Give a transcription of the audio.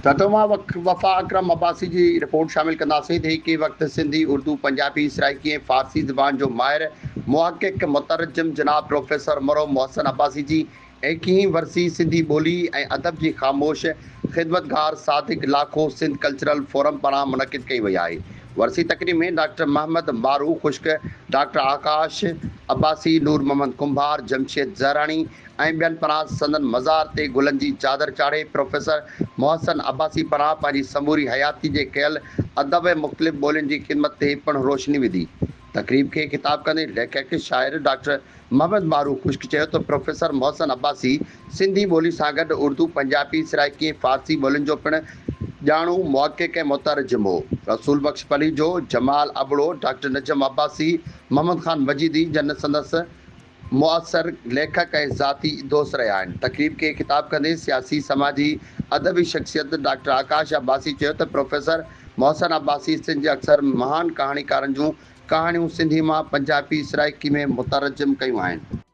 ته توهان وفا اڪرم عباسي جي رپورٽ شامل ڪنداسين ته هڪ ئي وقت سنڌي، اردو، پنجابي، سرائيڪي ۽ فارسي زبان جو ماهر محقق مترجم جناب پروفيسر مرحوم محسن عباسي جي ايڪيهين ورسي سنڌي ٻولي ۽ ادب جي خاموش خدمتگار صادق لاکو سنڌ ڪلچرل فورم پاران منعقد ڪئي وئي آهي. ورسي تقريب ۾ ڊاڪٽر محمد مارو خشڪ، ڊاڪٽر آڪاش عباسي، نور محمد ڪنڀار، جمشيد زهراڻي، ۽ ٻين پاران سندن مزار تي گلن جي چادر چاڙهي پروفيسر محسن عباسي پاران پنهنجي سموري حياتي جي ڪيل ادب ۽ مختلف ٻولين جي خدمت تي پڻ روشني وڌي. تقريب کي خطاب ڪندي ليکڪ شاعر ڊاڪٽر محمد معروف خشڪ چيو ته پروفيسر محسن عباسي سنڌي ٻولي سان گڏ اردو، پنجابي، سرائيڪي ۽ فارسي ٻولين جو پڻ ڄاڻو، محقق ۽ مترجم هو. رسول بخش پليجو، جمال ابڙو، ڊاڪٽر نجم عباسي، محمد خان مجيدي جن سندس مؤثر ليکڪ ۽ ذاتي دوست رهيا آهن. تقريب کي خطاب ڪندي سياسي، سماجي، ادبي شخصيت ڊاڪٽر آڪاش عباسي چيو ته پروفيسر محسن عباسي سنڌ جي اڪثر مهان ڪهاڻيڪارن جون ڪهاڻيون سنڌي مان پنجابي، سرائيڪي ۾ مترجم ڪيون آهن.